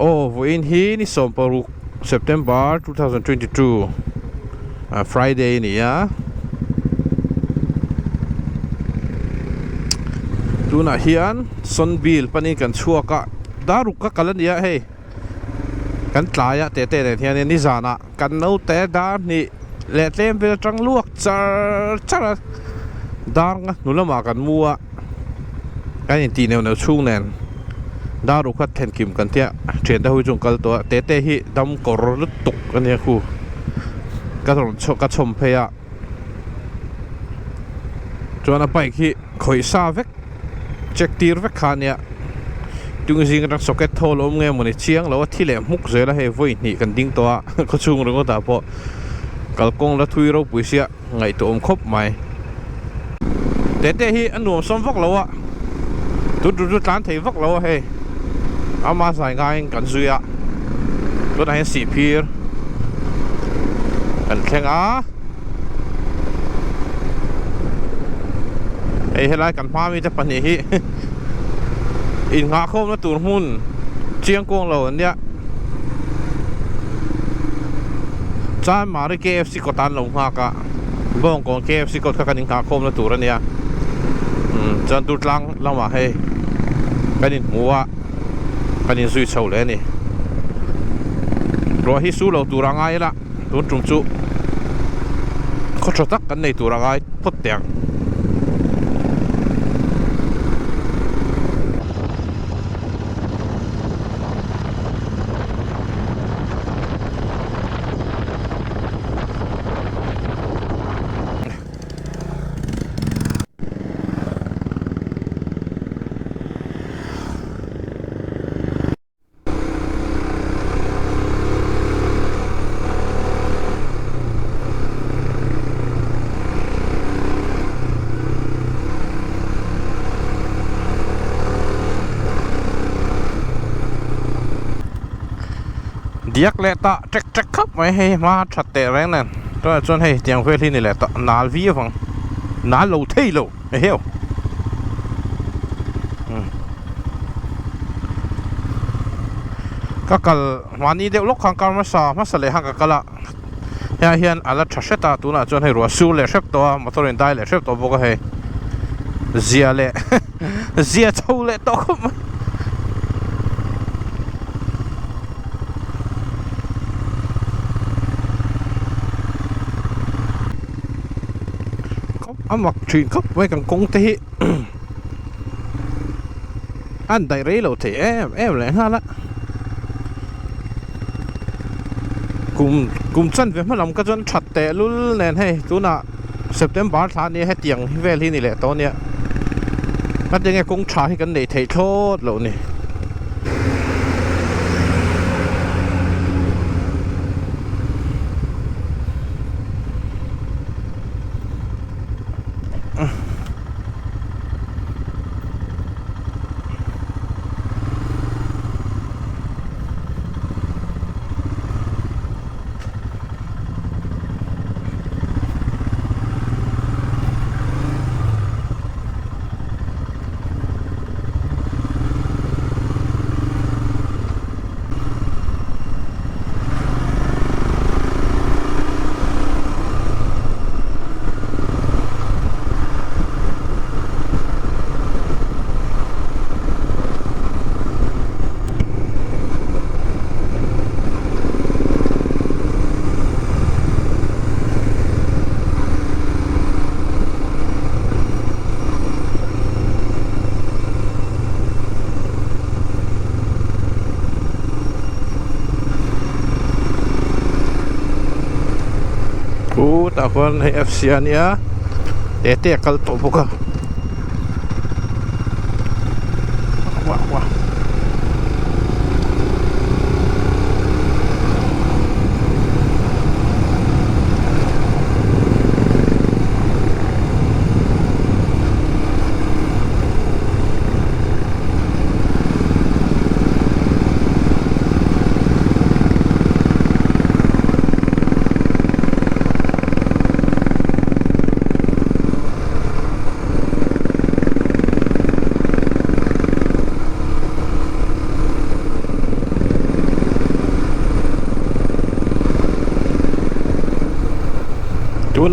Aw vawiin hi ni 16 September 2022 Friday a ni a. Tunah hian Sawnbil panin kan chhuak a, daruk ka kal a nia hei. Kan tlai a tete nen hianin nizanah kan naute dar hnih leh tlem vel atang luak char char a, dar nga hnu lamah kan mu a, kan intih neuh neuh chhung nen daruk kha thlenkim kan tia thiante ho hi chu an kal tawh a, tete hi dam kawr lutuk a nia khu ka rawn ka chhawm phei a, chuan a bike hi khawih sa vek check tir vek kha ania tung zing atang socket thawl a awm nge mawni chiang lo a thi leh hmuk zel a hei vawi hnih kan ding tawh a khawchhung ringawt ah pawh kalkawng la thui ropui sia ngaihtuah awm khawp mai tete hi a nuam sawm vak lo a tun tum chu tlan thei vak lo a hei ama zai ngaiin kan zui a tunah hian sihphir kan thleng a. Hei helai kan hma mite pahnih hi innghahkhawmna tur hmun chiang kuang lo an nia. Chanmari KFC kawt an lo nghak a, Bawngkawn KFC kawt kha kan innghahkhawmna tur a nia. Umm chuan Durtlang lamah hei kan inhmu a, kan inzui chho leh a ni. Ruah hi su lo tur a ngai ila. Tun tum chu khaw tha tak kan nei tur a ngai phawt teh ang. Diak leh tah ṭek ṭek khawp mai hei hma ṭhat teh reng nen tunah chuan hei tiang vel hi ni leh tawh nal viau ang nal lo thei lo eheu. Ka kal mahni deuh lawk khan kar hmasa hmasa leh khan ka kal a hengah hian a la tha hret a tunah chuan hei ruah sur leh hrep tawh a motor in dai leh hrep tawh bawk a hei zia leh zia chho leh tawh khawp mai. A mak thin khawp mai kan kawng te hi an daih rei lo thei em em leh nghal a kum kum chanve hma lam ka chuan that teh lul nen hei tunah September thla ania hetiang vel hi ni leh tawh ania hetiang nge kawng tha hi kan neih theih thlawt loh ni. Khutah khuan hei F C a nia te te a kal tawh bawk a.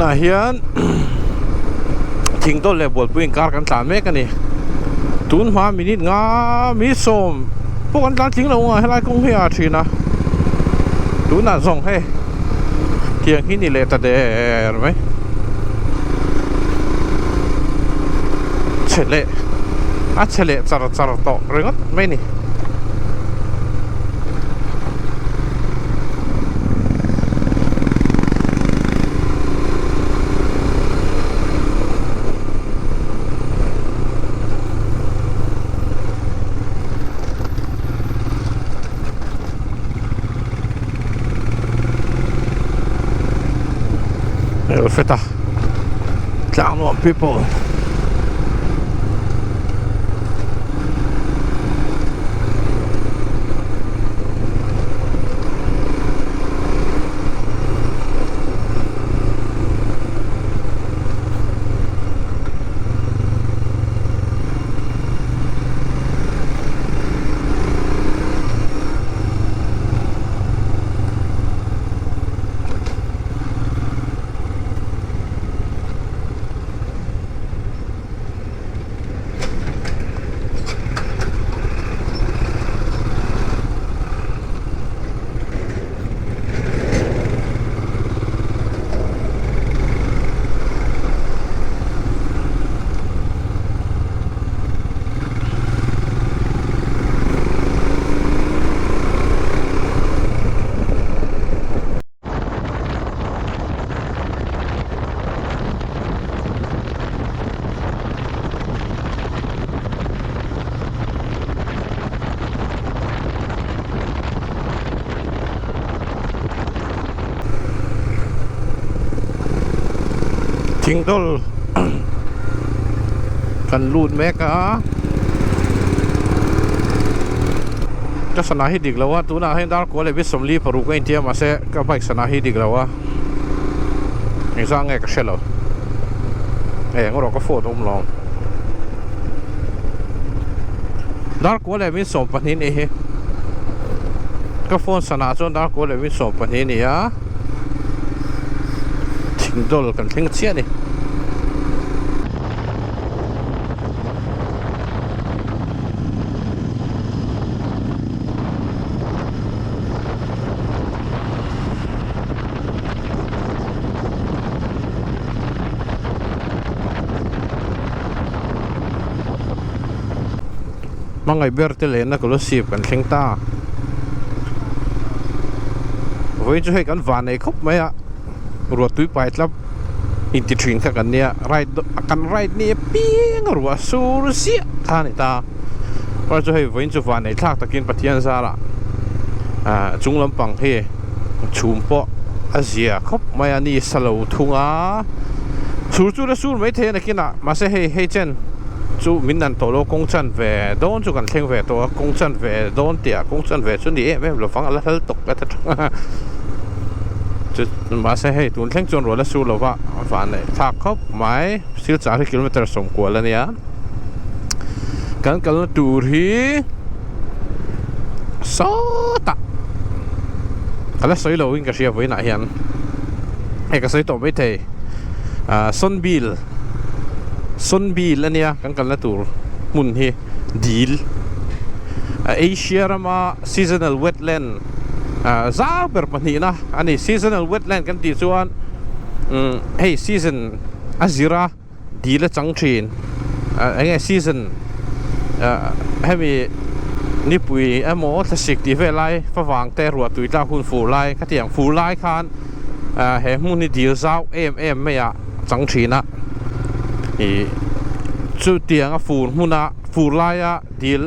Tunah hian thingdawl leh bualpui inkar kan tlan mek a ni. Tun hma minute nga mi sawm pawh kan tlan tling lo ang a helai kawng hi a thin a. Tunah zawng hei tiang hi ni leh ta der mai. Chhe leh a chhe leh char char tawh ringawt mai a ni. Feta tlang nuam people Thingdawl kan lut mek a ka sana hi dik lo a tunah hian dar kua leh bit 46 a intia mahse ka bike sana hi dik lo a engzah nge ka hre lo eng erawh ka phone a awm lo dar kua leh min 12 ni hi ka phone sana chuan dar kua leh min 12 ni a thingdawl kan thleng chiah a ni. Hmangaih ber te lehna Kolosip kan thleng ta. Vawiin chu hei kan van nei khawp mai a, ruah tui pai tlap inti thin kha kan nia, ride kan ride ni apiang a ruah sur ziah kha a ni ta. Erawh chu hei vawiin chu van nei thlak takin Pathian zarah ah chung lampang hi chhum pawh a zia khawp mai a, ni sa lo thung a, sur chu la sur maithei a nakinah mahse hei hei chen. Chu min nan tawh lo kawng chan ve dawn chu kan thleng ve tawh a, kawng chan ve dawn tih ah kawng chan ve chu ni em em lovang a la hlal tawk tlat atang a chu mahse hei tun thleng chuan ruah la sur lova van leh thlak khawp mai silchar hi kilometer sawmkual a nia kan kalna tur hi sawtah ka la sawi lo in ka hria vawiinah hian hei ka sawi tawh maithei ah sawnbil. Sawnbil a nia kan kalna tur hmun hi dil Asia rama seasonal wetland zau ber pahnihna a ni. Seasonal wetland kan tih chuan hei season a zira dil a chang thin eng nge season hemi nipui emaw thlasik tih vel lai favang te ruah tui tlak hun fur lai khatiang fur lai khan he hmun hi dil zau em em mai a. chang thin a ih chutiang a fur hmuna fur laia dil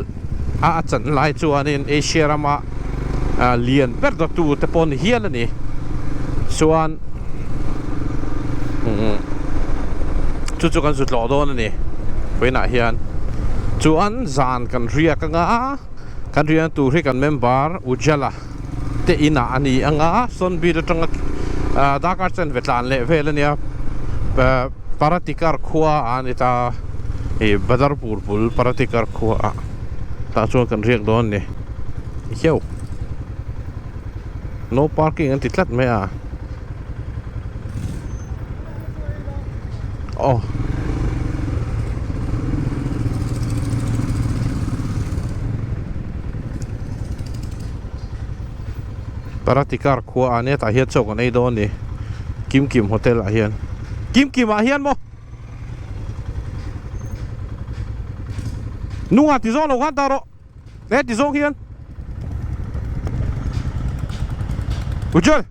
a a chan lai chuanin Asia rama ah lian ber dawtu te pawh ni hial a ni chuan umm chu chu kan zu tlawh dawn a ni vawiinah hian chuan zan kan riak anga kan riahna tur hi kan member Ujala. te inah a ni ang a, Sawnbil atanga darkar chanve tlan leh vel a nia, Paratikar khua a ni ta, ih Badarpur bul Paratikar khua ah tah chuan kan riak dawn a ni, hiau no parking an ti tlat mai a. Aw. Paratikar khua ah nia tah hian chaw kan ei dawn a ni Kim Kim hotel ah hian Kim Kim ah hian maw Nunga ti zawng lo khan ta rawh e ti zawng hian Ujjwal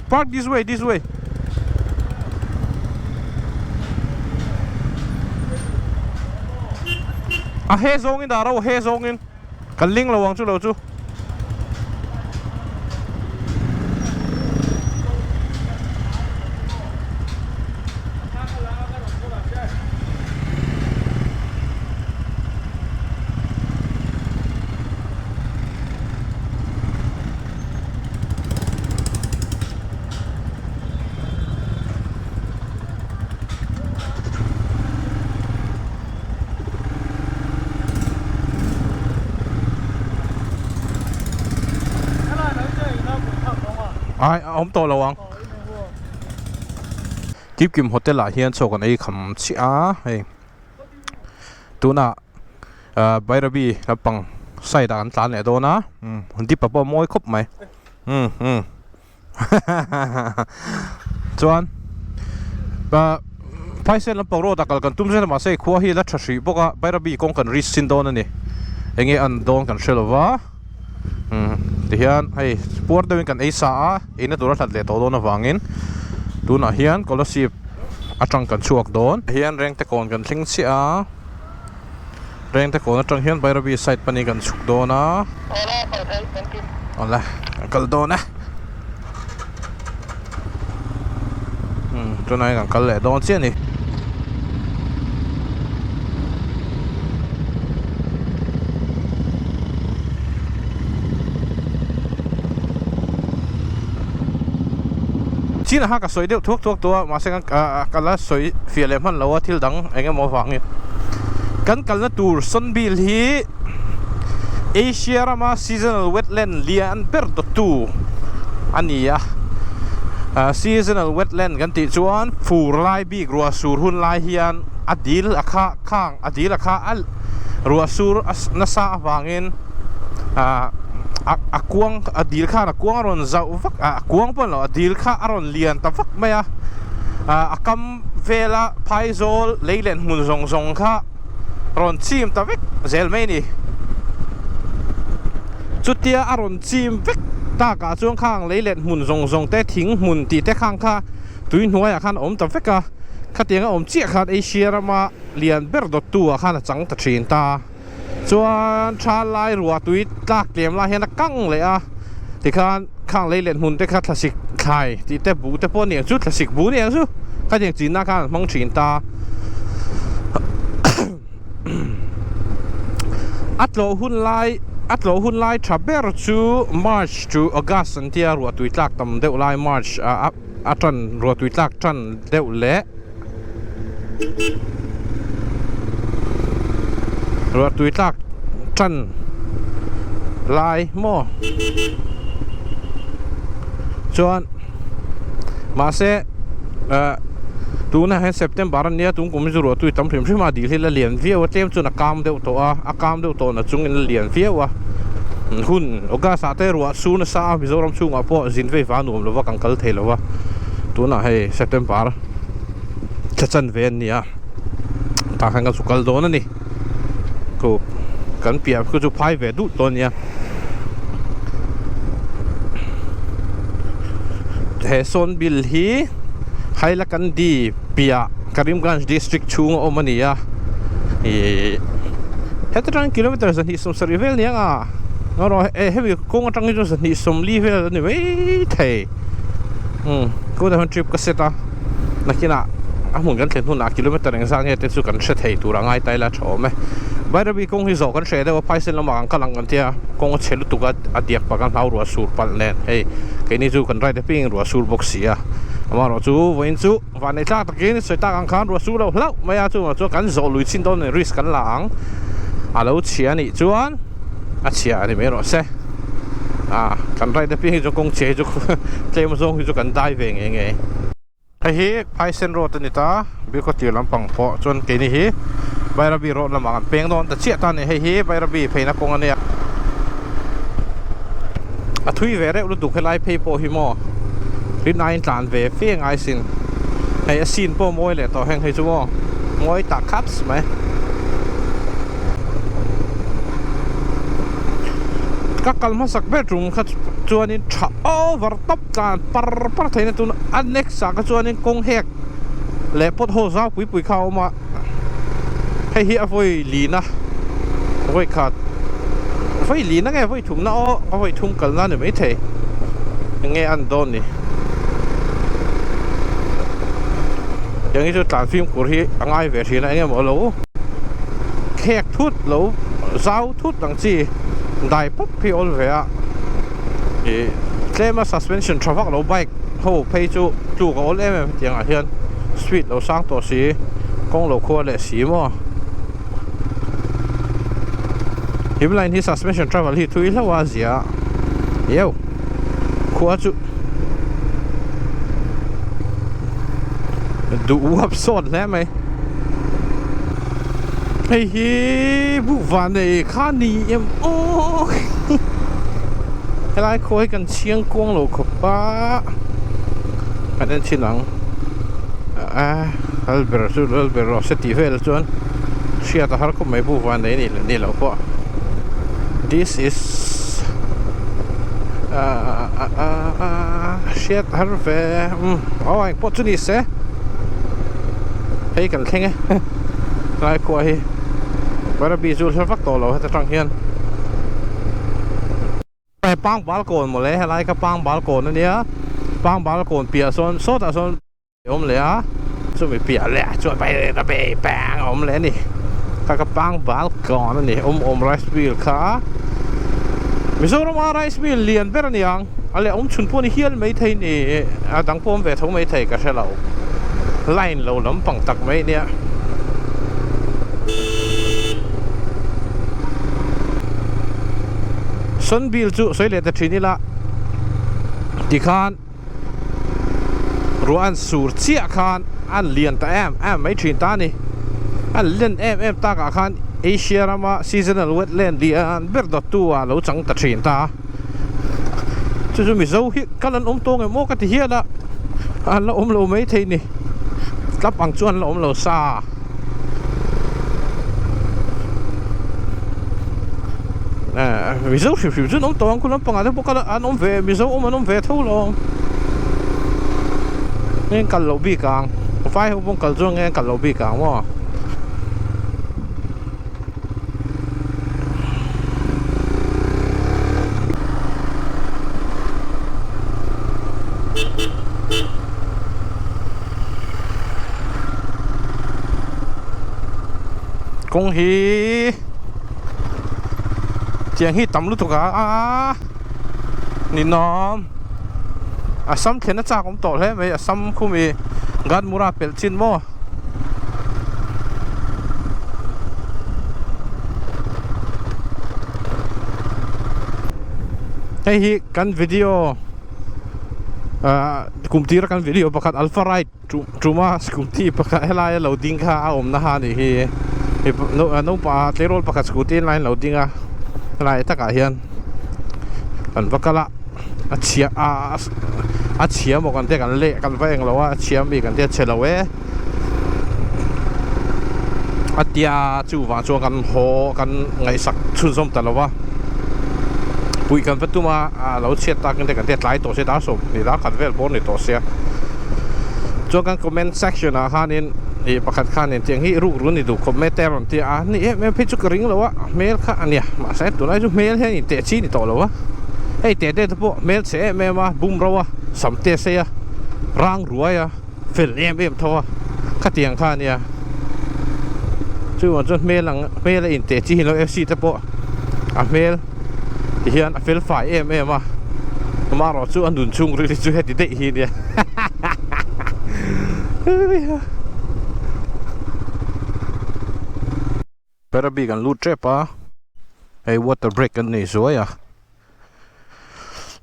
park this way this way A he zawngin dah ro a he zawngin. Kan ling lo ang chu lo chu. Ai a awm tawh lo ang. Kipkim hotel ah hian chaw kan ei kham chiah a hei tunah ah Bairabi lampang side ah kan tlan leh dawn a dip ah pawh a mawi khawp mai umm umm. Chuan ah Phaisen lampang road ah kal kan tum zel a mahse khua hi la tha hrih bawk a Bairabi kawng kan risk chin dawn a ni enge an dawn kan hre lo va umm tihian hei puar deuhin kan ei sa a eina tur a hlat leh tawh dawn avangin tunah hian Kolasib atang kan chhuak dawn hian Rengte kawn kan thleng chiah a Rengte kawn atang hian Bairabi side panin kan chhuk dawn a. Awle kan kal dawn e. Umm tunah hian kan kal leh dawn chiah a ni. Chin ah khan ka sawi deuh thuak thuak tawh a mahse kan ka la sawi fiah leh hman lo a thil dang eng emaw avangin kan kalna tur Sunbill hi Asia rama seasonal wetland lian ber dawttu a ni a seasonal wetland kan tih chuan fur lai bik ruah sur hun lai hian a dil a kha khang a dil a kha a ruah sur nasa avangin ah a kuang a dil khan a kuang a rawn zauh vak a kuang pawh a ni lo a dil kha a rawn lian ta vak mai a ah a kam vela phaizawl lei leh hmun zawng zawng kha rawn chim ta vek zel mai a ni chutia a rawn chim vek takah chuan khang lei leh hmun zawng zawng te thing hmun tih te khang kha tui hnuaiah khan a awm ta vek a khatiang a awm chiah khan Asia rama lian ber dawttu ah khan a chang ta thin ta. Chuan tha lai ruah tui tlak tlem lai hian a kang leh a, tikhan khang lei let hmun te kha thlasik thlai tih te bu te pawh a ni ang chu, thlasik bu a ni ang chu, khatiang chinna khan an hmang thin ta. A tlawh hun lai a tlawh hun lai tha ber chu March to August an tia ruah tui tlak tam deuh lai March a a tan ruah tui tlak tan deuh leh. Ruah tui tlak tan lai maw chuan mahse eh tunah hian September a nia tum kum hi chu ruah tui tam hrim hrim a dil hi la lian viau a tlem chuan a kam deuh tawh a a kam deuh tawh na chungin a lian viau a hun August ah te ruah su nasa a Mizoram chhungah pawh zin vei va nuam lova kan kal thei lova tunah hei September. Thla chanve an ni a tah khan kan chu kal dawn a ni khu kan piah khu chu phai ve duh dawn a nia he sawn bill hi Hailakandi piah Karimganj district chhung a awm a ni a ihh heta tang kilometer 270 vel aniang a erawh hemi kawng atang hi chuan 240 vel a ni maithei. Umm kawtah hian trip ka set a nakinah a hmun kan thlen hunah kilometer engzah nge te chu kan hre thei tur a ngai ta ila a tha awm e Bairabi kawng hi zawh kan hreh deuh a phaisen lamah kan kal ang kan tia kawng a chhe lutuk a a diak pah kan hlau ruah sur palh nen hei keini chu kan ride apiangin ruah sur bawk si a amaherawh chu vawiin chu vanneih tlak takin sawi tak ang khan ruah sur lo hlauh mai a chuvang chuan kan zawh lui chin dawn risk kan la ang a lo chhia anih chuan. A chhia a ni mai rawh se ah kan ride apiang hi chu kawng chhia hi chu tlem zawng hi chu kan dai ve ngei ngei. Hei hi Phaisen road a ni ta, Bilkhawthlir lampang pawh chuan keini hi Bairabi road lamah kan peng dawn ta chiah ta a ni. Hei hi Bairabi pheina kawng a nia. A thui ve reuh lutuk helai phei pawh hi maw rinaiin tlan ve fe ngai sin. Hei a scene pawh mawi leh tawh heng hei chu maw mawi tak khaps mai. Ka kal hmasak ber tum kha chuanin tha over tawp tlan par par theihna tun a next ah kha chuanin kawng hek leh pot ho zau pui pui kha a awm a hei hi a vawi lina vawi khat vawi lina nge vawi thumna aw a vawi thum kalna a ni maithei enge an dawn ni tiang hi chu tlan fimkhur hi a ngai ve thin a enge maw lo khek thut lo zau thut ang chi dai pawp hi awl ve a ih tlem a suspension tha vak lo bike ho phei chu tluk a awl em em hetiang ah hian speed lo sang tawh si kawng lo khua leh si maw him line hi suspension travel hi thui hlauh a zia eo khua chu duh uap sawt hle mai hei hi buhva nei kha ni em aw helai khaw hi kan chhiang kuang lo khawp a kan en chhin ang a lal ber chu lal ber rawh se tih vel chuan hriat a har khawp mai buhva nei ni leh ni loh pawh this is ahh hriat a har ve umm aw engpawh chu ni se hei kan thleng e tlai khua hi Bairabi chu hla vak tawh lo heta tang hian hei pangbal kawn mawle helai kha pangbal kawn ania pangbal kawn piah sawn sawtah sawn a awm leh a chumi piah leh ah chuan Bairabi peng a awm leh a ni kha kha pangbal kawn a ni awm awm rice mill kha Mizoram a rice mill lian ber a ni ang. A leh awm chhun pawh ni hial maithei ni a dang pawh awm ve tho maithei ka hre lo line lo lampang tak mai nia. Sunbill chu sawi leh ta thin ila tikhan ruah an sur chiah khan an lian ta em em mai thin ta a ni an len em em takah khan Asia rama seasonal wetland lian ber dawttu ah lo chang ta thin ta a. Chu chu Mizo hi kal an awm tawng em aw ka ti hial a, an la awm lo maithei ni, tlap ang chu an la awm lo sa. Mizo hrim hrim chu an awm tawh ang khu lampangah te pawh kal an awm ve Mizo awm an awm ve tho lo ang nge an kal loh bik ang vai ho pawh an kal chuan nge an kal loh bik ang maw. Kawng hi tiang hi tam lutuk a a ninawm Assam thlen a chak awm tawh hle mai Assam khumi Ganmura pelh chin maw. Hei hi kan video ah kum tira kan video pakhat alpha ride tuma scooty pakhat helai a lo ding kha a awmna ha anih hi naupang tleirawl pakhat scooty line lo ding a helai takah hian kan va kal a. A chhia a a chhia maw kan tia kan leh kan va englo a a chhia mi kan tia chhe lo e a tia chuvang chuan kan haw kan ngaihsak chhunzawm ta lo va puih kan va tum a a lo chhiat tak in te kan tia tlai tawh se dar sawm ni dar khat vel bawr ni tawh sia chuan kan comment section ah khanin ih pakhat khanin tiang hi ruk run ni duh khawp mai te a rawn ti a ni em em phei chu ka ring lo a hmel kha a nia mahse tunlai chu hmel hian inteh chi ni tawh lo a. Hei teh te te pawh hmel chhe em em a, bum ro a, sam te sei a, rang ruai a, fel em em tho a, khatiang kha a nia. Chuvang chuan hmel ang hmel a inteh chi hi lo FC te pawh a hmel ti hian a fel fai em em a, amaherawh chu a nun chhung ril hi chu heti daih hi a nia. Parabi kan lut tep a hei water break kan nei zuai a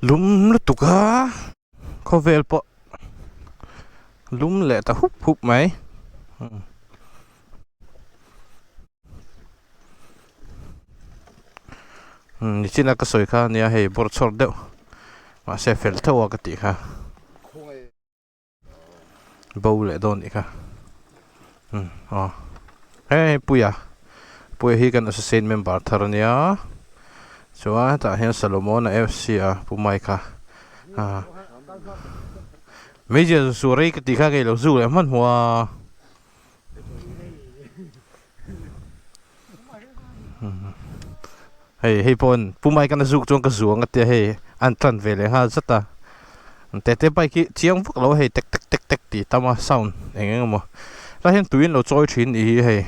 lum lutuk a khawvel pawh. lum leh ta hup hup mai. Nichina ka sawi kha nia hei bawrh chhawr deuh mahse fel tho a ka tih kha bo leh dawn nih kha aw hei Puia Puia hi kan associate member thar a nia chuan hetah hian Solomon-a F_C a Pu Mike-a Major zu rei ka tih kha kei lo zu leh hmanhmawh a. Hei hei pawh Pu Mike an a zuk chuan ka zu ang a tia hei an tan ve leh nghal zat a tete bike hi chiang vak lo a hei tek tek tek tek tih tam a sound eng eng emaw lai hian tui an lo chawi thin nih hi hei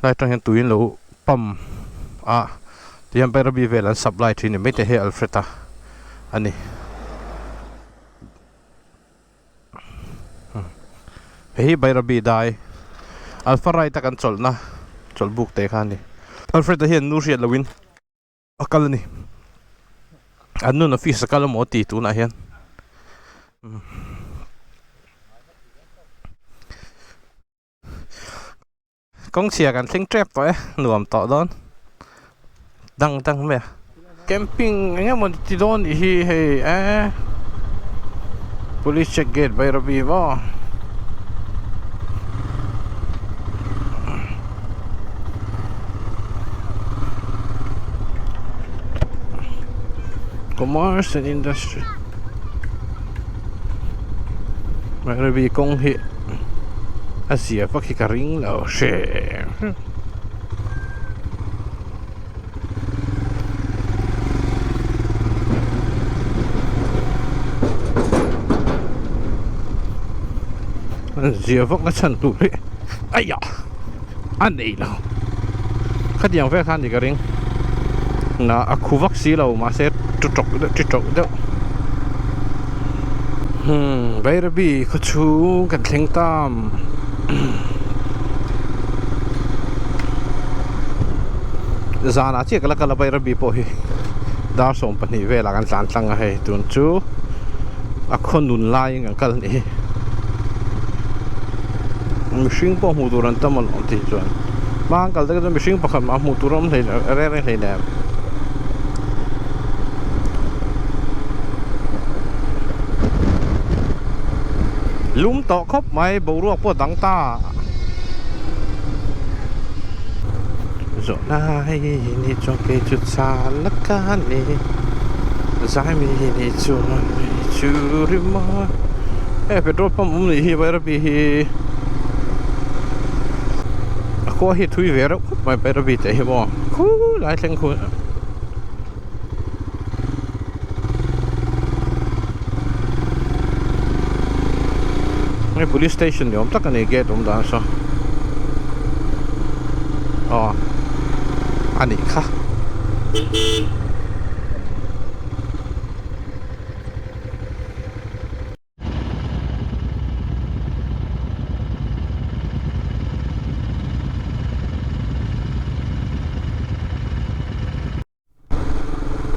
lai atang hian tui an lo pump a tihian Bairabi vel an supply thin ni maithei hei Alfred a a ni. Hei hi Bairabi dai Alpha Ride a kan chawlhna chawlh buk te kha a ni. Alfred-a hian nu hriat lohin a kal a ni. An nun office a kal amaw ti tunah hian. Kawngchhia kan thleng tep tawh e, nuam tawh dawn dang dang mai a. Camping eng emaw ti dawn nih hi hei eh Police check gate Bairabi maw. Commerce and Industry Bairabi kawng hi. A zia vak hi ka ring lo hre a zia vak na chhan tur hi aia a nei lo khatiang vel khan ni ka ring na a khu vak si lo mahse chu tawk deuh chi tawk deuh hmm Bairabi khaw chhung kan thleng ta zanah chiah ka la kal a Bairabi pawh hi dar 12 velah kan tlan tlang a hei tun chu a khaw nun laiin kan kal a nih hi mihring pawh hmuh tur an tam alawm tih chuan hma an kal te chuan mihring pakhat mah hmuh tur a awm hlei reng reng hleinem. Lum tawh khawp mai boruak pawh a dang ta. Zawhna hei ni chuan kei chu chal a ka ni zai mi ni chuan kei chu rim a hei petrol pump awm nih hi Bairabi hi a khua hi thui ve reuh khawp mai Bairabi teh hi maw khulai thleng khu Hei police station ni awm tak a ni gate awm dan saw aw a nih kha.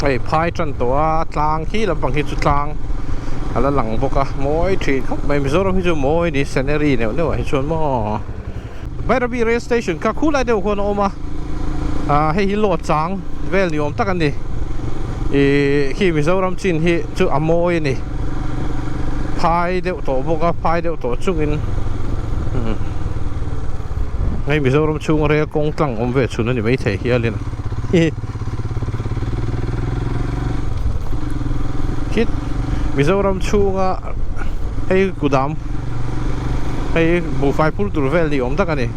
Hei phai tan tawh a tlang khi lampang hi chu tlang a la lang bawk a mawi thin khawp mai Mizoram hi chu mawi ni scenery neuh neuh ah hi chuan maw Bairabi rail station kha khulai deuh khuan a awm a ah hei hi lawt chang vel ni awm tak a ni ih khi Mizoram chin hi chu a mawi a ni phai deuh tawh bawk a phai deuh tawh chungin hei Mizoram chhunga rel kawng tlang awm ve chhun a ni maithei hialin hi khit Mizoram chhunga hei kudam hei buhfai phur tur vel ni awm tak a ni.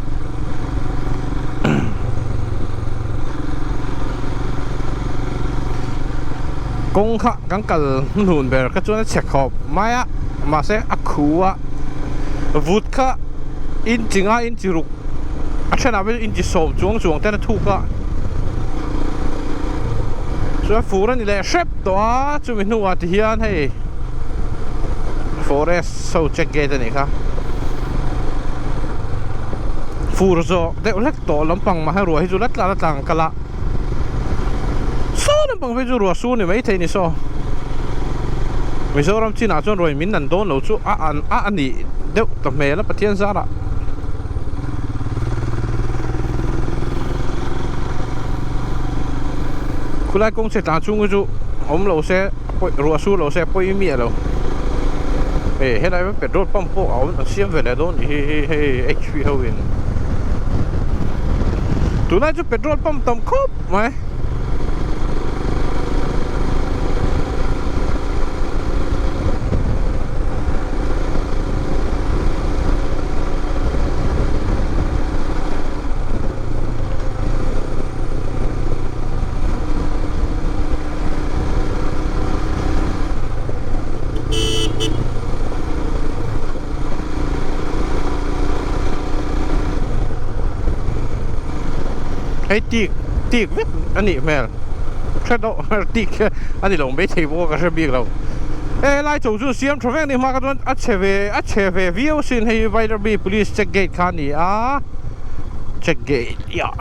Kawng kha kan kal hnun ber kha chuan a chhe khawp mai a mahse a khu a vut kha inch nga inch ruk a thenah pawh inch sawm chuang chuang ten a thuk a chuan fur a ni leh hrep tawh a chumi hnuah ti hian hei forest ho check gate a nih kha fur zawk deuh hlek tawh lampang mah ruah hi chu la tla la tla ang kal a saw lampang phei chu ruah su ni maithei ni saw. Mizoram chinah chuan ruai min an dawn lo chu a an a a nih deuh ta hmel a Pathian zarah. Khulai kawng chhe tlan chhung hi chu awm lo se pawi ruah sur lo se pawi miah lo. Hei helai hian petrol pump pawh a awm a siam ve leh dawn nih hi hei hei hp ho in. Tunlai chu petrol pump tam khawp mai. Hei tik tik vek a nih hmel hre deuh tik hi a ni lo maithei bawk a ka hre bik lo he helai chho chu siam tha vek a ni hma kha chuan a chhe ve a chhe ve viau asin hei Vailerby police check gate kha a ni a check gate yah.